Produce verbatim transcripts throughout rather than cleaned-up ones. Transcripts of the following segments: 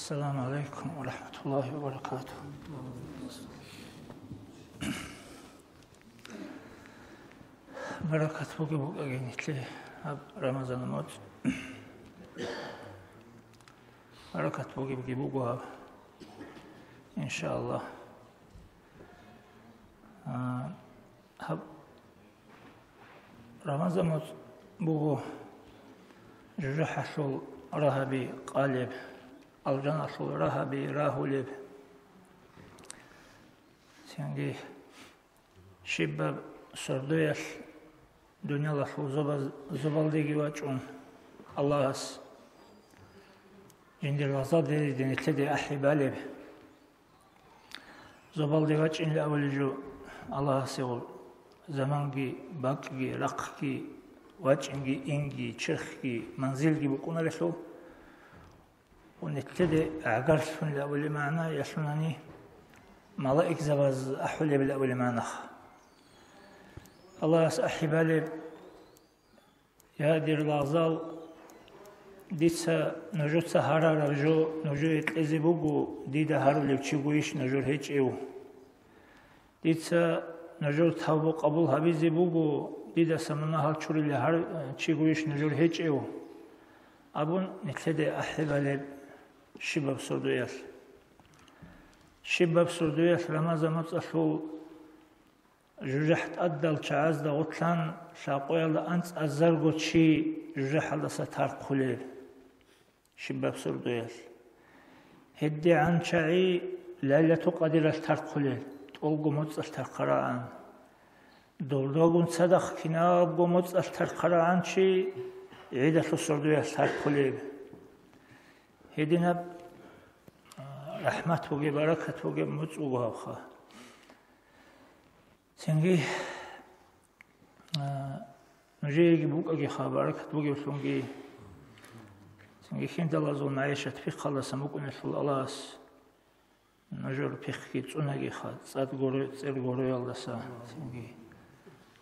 السلام عليكم ورحمة الله وبركاته. Баракат бугеб букӀаги нилъее гьаб Рамазан моцӀ. Баракат бугебги буго гьаб, иншааллагь. А, гьаб Рамазан моцӀ буго жужахӀалъул рагьаби къалеб, алжаналъул рагьаби рагьулеб. Цинги щибаб сордоялъ дуниялалъул зобаз-, зобалдеги вачӀун, Аллагьас жиндир лагъзадериде нилъеде ахӀи балеб. Зобалде вачӀинилан абулеб жо Аллагьасе гъур заманги, бакӀги, рахъги, вачӀинги, инги, черхги, манзилги букӀунарелъул. Ва нилъеде гӀагарлъунилан абулеб магӀна, ялъунани малаикзабаз ахӀулебилан абулеб магӀнаха. Аллагьас ахӀи балеб: «Я, дир лагъзал, дица нужеца гьарараб жо нужее кьезе буго, дида гьарулев чи гуйищ нужер гьечӀев? Дица нужер тавбу къабул гьабизе буго, дидаса мунагьал чурулев гьар-, чи гуйищ нужер гьечӀев?» абун, нилъеде ахӀи балеб щибаб сордоялъ. Щибаб сордоялъ Рамазан моцӀалъул жужахӀ тӀадал чагӀазда гъорлъан лъабкъоялда анцӀазарго чи жужахӀалдаса тархъулел. Щибаб сордоялъ. ГьедигӀан чагӀи Лайлатул Къадиралъ тархъулел, тӀолго моцӀалъ тархъарагӀан. Дурдагун цадахъ кинабго моцӀалъ тархъарагӀан чи гӀидалъул сордоялъ тархъулеб. Гьединаб, а, рахӀмат бугеб, баракат бугеб моцӀ буго гьабха. Цинги, а, нужееги букӀагиха, баракат бугевлъунги, цинги хьиндалазул магӀишат пихъалдасан букӀунелъул Аллагьас нужер пихъги цӀунагиха, цӀад горе-, цӀер гороялдаса, цинги.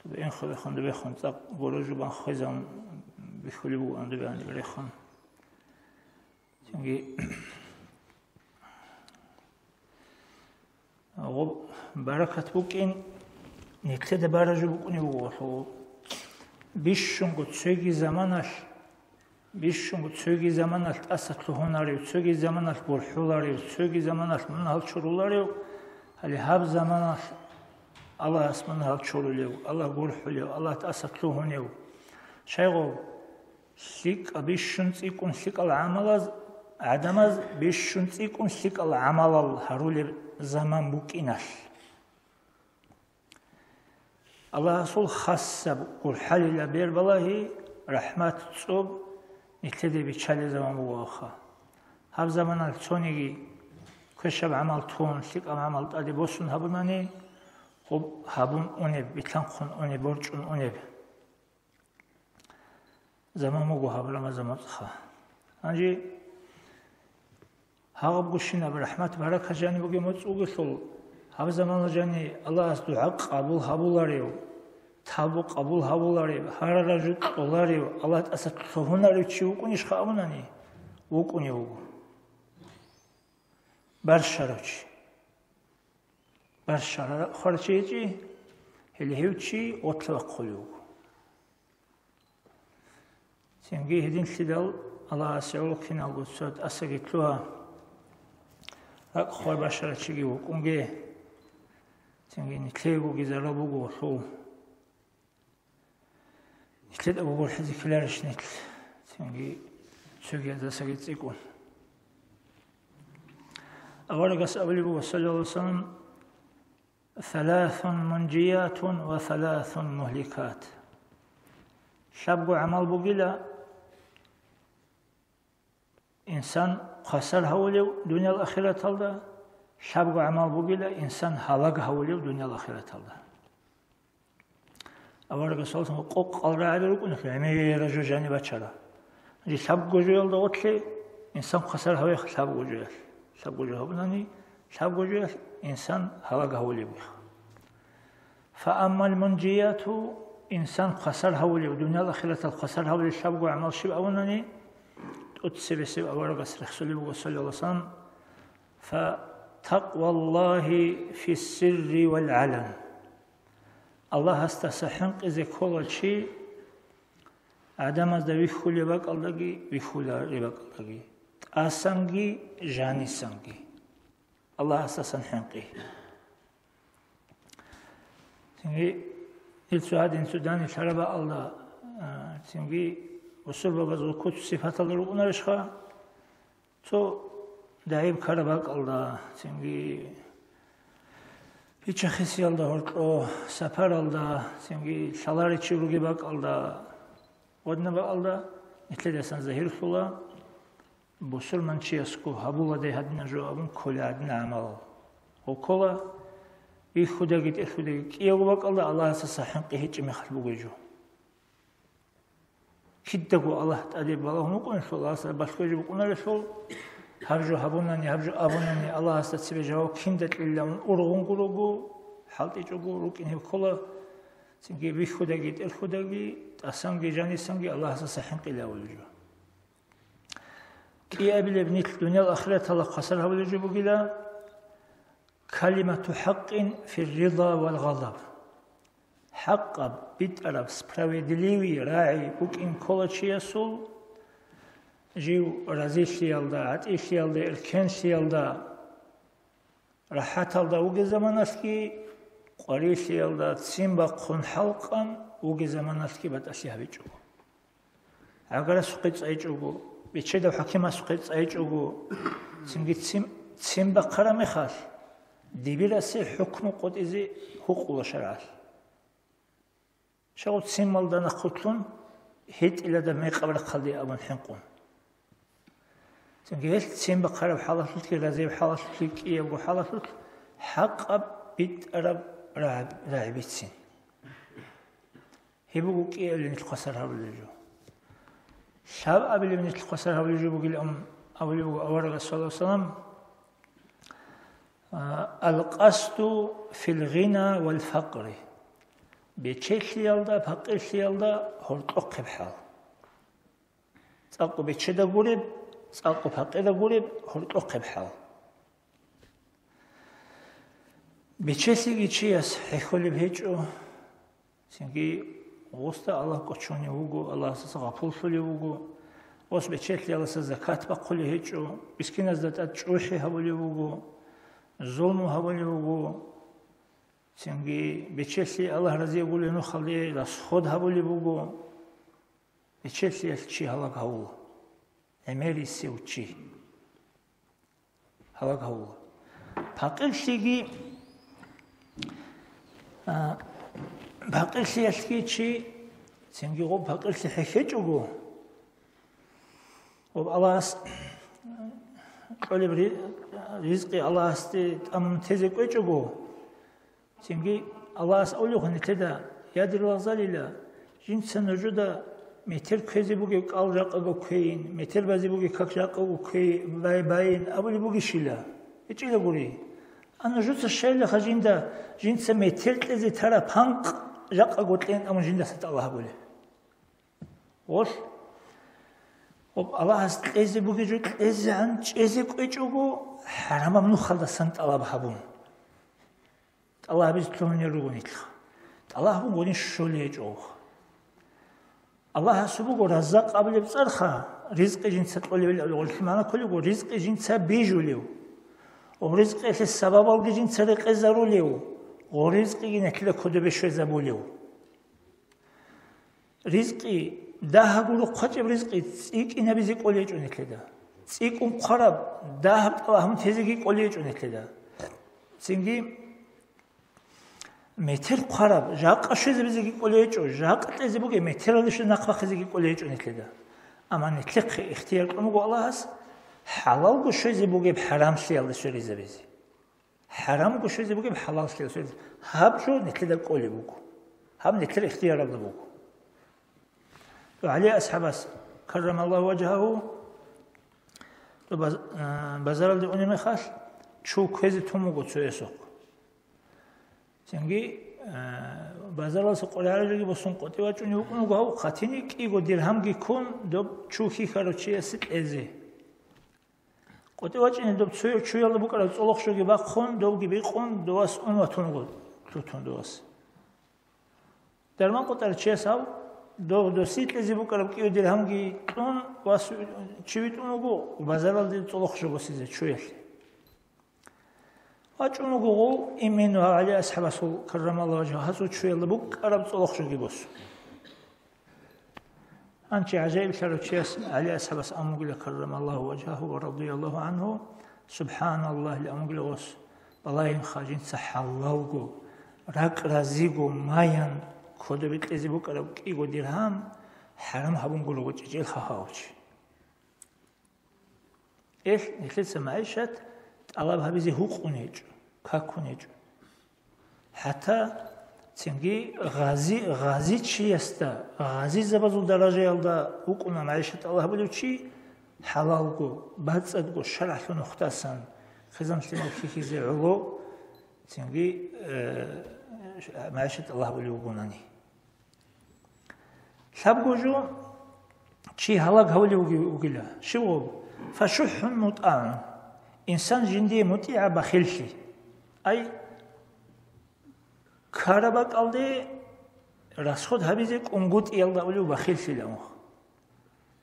Доб инхъе бехун, доб бехун, цӀакъ горе жубан хвезан бихьулеб бугоан доб гьаниб рехун. Цинги, гъоб баракат букӀин, нилъеда баражу букӀунев вуго гьалъул. Бищунго цоги заманалъ, бищунго цоги заманалъ тӀаса лъугьунарев, цоги заманалъ гурхӀуларев, цоги заманалъ мунагьал чуруларев, гьале гьаб заманалъ Аллагьас мунагьал чурулев, Аллагь гурхӀулев, Аллагь тӀаса лъугьунев. Щайгъов? ЛъикӀа бищун цӀикӀкӀун лъикӀал гӀамалаз, гӀадамаз бищун цӀикӀкӀун лъикӀал гӀамалал гьарулеб заман букӀиналъ. Аллагьасул хасаб гурхӀалила бербалагьи, рахӀмат цӀоб нилъеде биччалел заман бугоха. Гьаб заманалъ цониги квешаб гӀамал тун, лъикӀаб гӀамал тӀаде босун гьабунани, гъоб гьабун унеб, билълъанхъун унеб, борчӀун унеб заман буго гьаб Рамазан моцӀха. Гьанже гьаб гущинаб рахӀмат-баракат жаниб бугеб моцӀ бугелъул, гьаб заманалъ жани Аллагьас дугӀа къабул гьабуларев, тавбу къабул гьабуларев, гьарараб жо кьоларев, Аллагь тӀаса лъугьунарев чи вукӀунищха абунани, вукӀунев вуго. Барщарав чи. Барщарав хварчи гьечӀи, гьеле гьев чи гъорлъа вахъулев вуго. Цинги гьединлъидал Аллагьас гӀолохъиналго цо тӀасаги лъугьа, ракӀ хвар бащарав чиги вукӀунге, цинги нилъеего гизарал буго гьалъул. Нилъеда гурхӀизе ккеларищ нилъ, цинги цогидасаги цӀикӀкӀун. Аварагас абулеб буго, саллаллагьу гӀалайгьи ва саллам: «Саласун мунжиятун ва саласун мухликат». Лъабго гӀамал бугила инсан хвасар гьавулев дуниял ахираталда, лъабго гӀамал бугила инсан гьалаг гьавулев дуниял ахираталда. Аварагас саллаллагьу гӀалайгьи ва саллам къокъал рагӀаби рукӀунелъул гӀемераб жо жаниб бачара. Гьанже лъабго жоялда гъорлъе инсан хвасар гьавеха лъабго жоялъ. Лъабго жо гьабунани, лъабго жоялъ инсан гьалаг гьавулеб веха. Фааммал мунжияту, инсан хвасар гьавулев, дуниял ахиратал хвасар гьавулев лъабго гӀамал щиб абунани, цебесев аварагас рехсулеб буго, саллаллагьу гӀалайгьи вассалам: «Фатакъваллагьи фиссирри вал гӀалан». Аллагьасдаса хӀинкъизе ккола чи гӀадамазда вихьулеб бакӀалдаги, вихьулареб бакӀалдаги, тӀасанги, жанисанги. Аллагьасдасан хӀинкъи. Цинги ил цо гьадин цо данде лъараб бакӀалда, а, цинги бусурбабазул куц-сипаталда рукӀунарищха? Цо дагӀиб ккараб бакӀалда, цинги бича-хисиялда гьоркьо, сапаралда, цинги лъаларичи ругеб бакӀалда, гъодна бакӀалда, нилъедасан загьирлъула, бусурманчиясго гьабуладай гьадинаб жо абун кколей гьадинаб гӀамал. Гъуккола, вихьудаги тӀерхьудаги кӀиявго бакӀалда Аллагьасдаса хӀинкъи гьечӀеб мехалъ бугей жо. Кидаго Аллагь тӀаде балагьун вукӀунелъул, Аллагьасда балъгоги букӀунарелъул, гьаб жо гьабунани, гьаб жо абунани, Аллагьасда цебе жаваб кинда кьелилан ургъун гурого, хӀалтӀичӀого рукӀине ккола, цинги вихьудаги тӀерхьудаги, тӀасанги жанисанги Аллагьасдаса хӀинкъилавулел жо. КӀиабилеб нилъ дуниял ахираталда хвасар гьабулел жо бугила, калимату хӀакъин фир рида вал гъадаб. ХӀакъаб, битӀараб, справедливый рагӀи букӀин ккола чиясул, жив разилъиялда, гӀатӀилъиялда, эркенлъиялда, рахӀаталда вугеб заманалъги, къварилъиялда, ццин бахъун хӀалкъан вугеб заманалъги батӀалъи гьабичӀого. ГӀагарасухъе цӀайчӀого, бечедав хӀакимасухъе цӀайчӀого, цинги ццин, ццин бахъараб мехалъ, дибирасе хӀукму къотӀизе гьукъула шаргӀалъ. Щай гъов ццин малда нахъвутлъун, гьитӀиладаб мекъаб рахъалде абун хӀинкъун. Цинги гьелъ ццин бахъараб хӀалалъулъги, разияб хӀалалъулъги, кӀиябго хӀалалъулъ хӀакъаб битӀараб рагӀ-, рагӀи бицин. Гьеб буго кӀиабилеб нилъ хвасар гьабулел жо. Лъабабилеб нилъ хвасар гьабулел жо бугилан абулеб буго аварагас, саллаллагьу гӀалайгьи вассалам, а, «Ал-къасду фил гъина вал факъри». Бечелъиялда, пакъирлъиялда гьоркьохъеб хӀал. ЦӀакъго бечеда гуреб, цӀакъго пакъида гуреб гьоркьохъеб хӀал. Бечелъиги чияс хӀехьолеб гьечӀо, цинги гъосда Аллагь кӀочонев вуго, Аллагьасдаса гъапуллъулев вуго, гъос бечелъиялдаса закат бахъулеб гьечӀо, мискиназда тӀад чӀухӀи гьабулев вуго, зулму гьабулев вуго, цинги бечелъи Аллагь разияб гьабулеб нухалде расход гьабулеб буго. Бечелъиялъ чи гьалаг гьавула, гӀемерисев чи гьалаг гьавула. Пакъирлъиги, а, пакъирлъиялъги чи, цинги гъоб пакъирлъи хӀехьечӀого, гъоб Аллагьас кьолеб ри-, ризкъи Аллагьасде тӀамун тезе кӀвечӀого, цинги Аллагьас абулеб нилъеда: «Я дир лагъзалила, жинца нужеда метер кквезе бугеб кӀал жакъаго кквейин, метер базе бугеб как жакъаго кквей-, бай-, байин», абулеб бугищила? ГьечӀила гури. А нужеца щайилаха жинда, жинца метер кьезе тараб панкъ жакъаго кьейин абун жиндаса тӀалаб гьабулеб? Гъолъ, гъоб Аллагьас кьезе бугеб жо кьезегӀан чӀезе кӀвечӀого, хӀарамаб нухалдасан тӀалаб гьабун. ТӀалаб гьабизе лъугьунел руго нилъ. ТӀалаб гьабун гъодин щолей гьечӀо. Аллагьасул буго Раззакъ абулеб цӀарха, ризкъи жинца кьолеб гьечӀо, гъолъи магӀна кколеб буго, ризкъи жинца бижулев. Гъоб ризкъиялъе сабабалги жинца рекъезарулев, гъоб ризкъиги нилъеда кодобе щвезабулев. Ризкъи, дагьаб гуро хъвачӀеб ризкъи цӀикӀкӀинабизе кӀолей гьечӀо нилъеда. ЦӀикӀкӀун хъвараб, дагьаб тӀалаб гьабун тезеги кӀолей гьечӀо нилъеда. Цинги метер хъвараб, жакъа щвезабизеги кӀолей гьечӀо, жакъа кьезе бугеб метералде щвезе нахъ бахъизеги кӀолей гьечӀо нилъеда. Амма нилъехъе ихтияр кьун буго Аллагьас, хӀалалго щвезе бугеб хӀарамлъиялде сверизабизе. ХӀарамго щвезе бугеб хӀалаллъиялде сверизабизе. Гьаб жо нилъеда кӀолеб буго. Гьаб нилъер ихтияралда буго. ГӀали асхӀабас, каррамаллагьу важгьагьу, баз-, а, базаралде унеб мехалъ, чу кквезе тун буго цоясухъ. Цинги, Э, базаралдаса къваригӀараб жоги босун къватӀив вачӀунев вукӀун вуго гьав, хъатине кӀиго диргьамги ккун, доб чу хьихьарав чиясе кьезе. КъватӀив вачӀине доб цо-, чуялда букӀараб цӀолохъ жоги бахъун, добги бикъун, довас ун ватун вуго, лъутун довас. Дарман къотӀарав чияс гьав, дов досие кьезе букӀараб кӀиго диргьамги кьун, вас чи витӀун вуго базаралде цӀолохъ жо босизе чуялъе. ВачӀун вуго гъов, именно гьав ГӀали асхӀабасул, каррамаллагьу важгьагьу, гьасул чуялда букӀараб цӀолохъ жоги босун. Гьанчи гӀажаиблъарав чияс ГӀали асхӀабас абун бугила, каррамаллагьу важгьагьу ва радияллагьу гӀангьу: «СубхӀаналлагь», — абун бугила гъос, — «балагьинха, жинца хӀалалго, ракӀ разиго, маян кодобе кьезе букӀараб кӀиго диргьам хӀарам гьабун гурого чӀечӀел хахавчи». Эл, нилъеца магӀишат тӀалаб гьабизе гьукъун гьечӀо, какун гьечӀо. ХӀатта цинги гъази-, гъазичиясда, гъазизабазул даражаялда вукӀуна магӀишат тӀалаб гьабулев чи, хӀалалго, бацӀцӀадго, шаргӀалъул нухдасан хъизан-лъимал хьихьизе гӀоло, цинги, э, магӀишат тӀалаб гьабулев вугонани. Лъабго жо чи гьалаг гьавулев вуги-, вугила. Щиб гъоб? «ФашухӀун мутӀагӀун». Инсан жиндие мутӀигӀаб бахиллъи. Ай, ккараб бакӀалде расход гьабизе кӀунгутӀиялда абулев бахиллъила унх.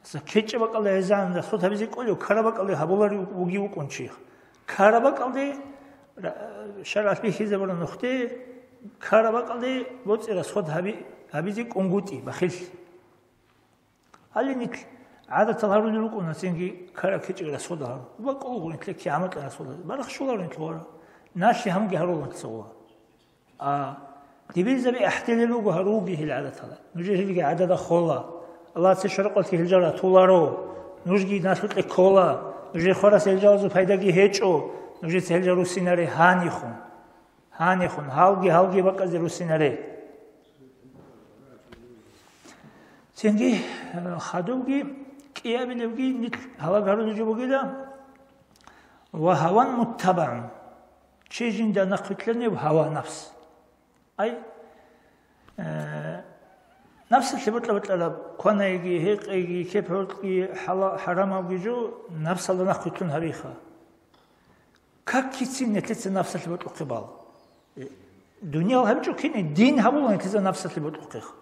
Аса ккечӀеб бакӀалде гӀезегӀан расход гьабизе кӀолев, ккараб бакӀалде гьабуларев вуги вукӀун чи. Ккараб бакӀалде ра-, шаргӀалъ бихьизабураб нухде, ккараб бакӀалде боцӀи расход гьаби-, гьабизе кӀунгутӀи, бахиллъи. Гьале нилъ гӀадатал гьарулел рукӀуна, цинги ккараб ккечӀеб расход гьару. Бакъулгъу нилъ кигӀамакьа расход гьару. Барахщуларо нилъ гьару. Налъи гьамги гьаруларо нилъ гъура. А дибирзаби гӀахӀдилел руго гьаруги гьел гӀадатала. Нужер гьелги гӀадада хола. Аллагьасе шоркъалъги гьел жал ратуларо. Нужги налъукье ккола. Нужер хварасе гьел жалазул пайдаги гьечӀо. Нужеца гьел жал руссинаре гьанихун. Гьанихун, гьалги-гьалги бакӀазе руссинаре. Цинги, э, хадубги, кӀиабилебги нилъ гьалаг гьарулел жо бугила, ва гьаван муттабагӀун. Чи жинда нахъвилълъанив гьава, напс. Ай, э, напсалъе бокьа-бокьараб кванайги, гьекъейги, кеп-гьоркьги, хӀала-, хӀарамалги жо напсалда нахъвилълъун гьабиха. Как кицин нилъеца напсалъе бокьухъе бал? Дуниял гьабичӀо кине, дин гьабула нилъеца напсалъе бокьухъеха.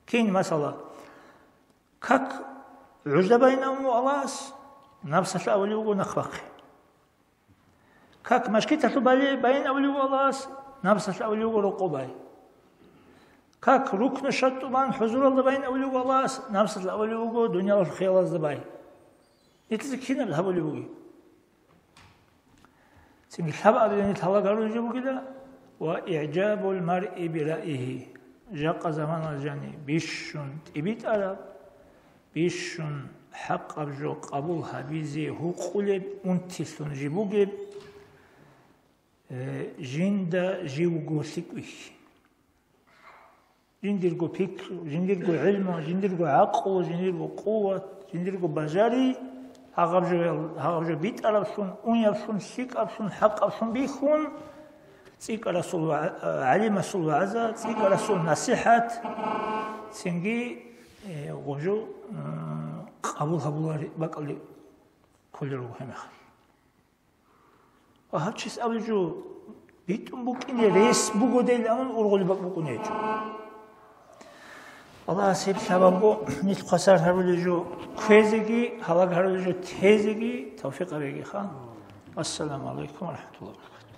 Кин, масала, как гӀужда байн абун вуго Аллагьас, напсалъе абулев вуго нахъ бахъе. Как машкиталъул бали байн абулев вуго Аллагьас, напсалъе абулев вуго рокъо бай. Как рукну шартӀу бан хӀузуралда байн абулев вуго Аллагьас, напсалъе абулев вуго дуниялалъул хиялазда бай. Нилъеца кинаб гьабулеб бугеб? Цинги лъабабилеб нилъ гьалаг гьарулел жо бугила, ва игӀжабул маръи бираигьи, жакъа заманалъ жани бищун тӀибитӀараб, бищун хӀакъаб жо къабул гьабизе гьукъулеб унтилъун жиб бугеб, э, жинда живго лъикӀвихьи. Жиндирго пикру, жиндирго гӀилму, жиндирго гӀакълу, жиндирго къуват, жиндирго бажари, гьагъаб жо, гьагъаб жо битӀараблъун, уняблъун, лъикӀаблъун, хӀакъаблъун бихьун, цӀикӀкӀарасул ва-, гӀалимасул вагӀза, цӀикӀкӀарасул насихӀат, цинги, э, гъужу, м, къабул гьабулари бакӀалде кколел руго гьеб мехалъ. Ва гьав чияс абулеб жо, битӀун букӀине рес бугодейилан ургъулеб бакӀ букӀуней гьечӀо. Аллагьас гьеб лъабабго нилъ хвасар гьарулел жо кквезеги, гьалаг гьарулел жо тезеги тавфикъ гьабегиха. Ассаламу гӀалайкум ва рахӀматуллагьи ва баракатугь.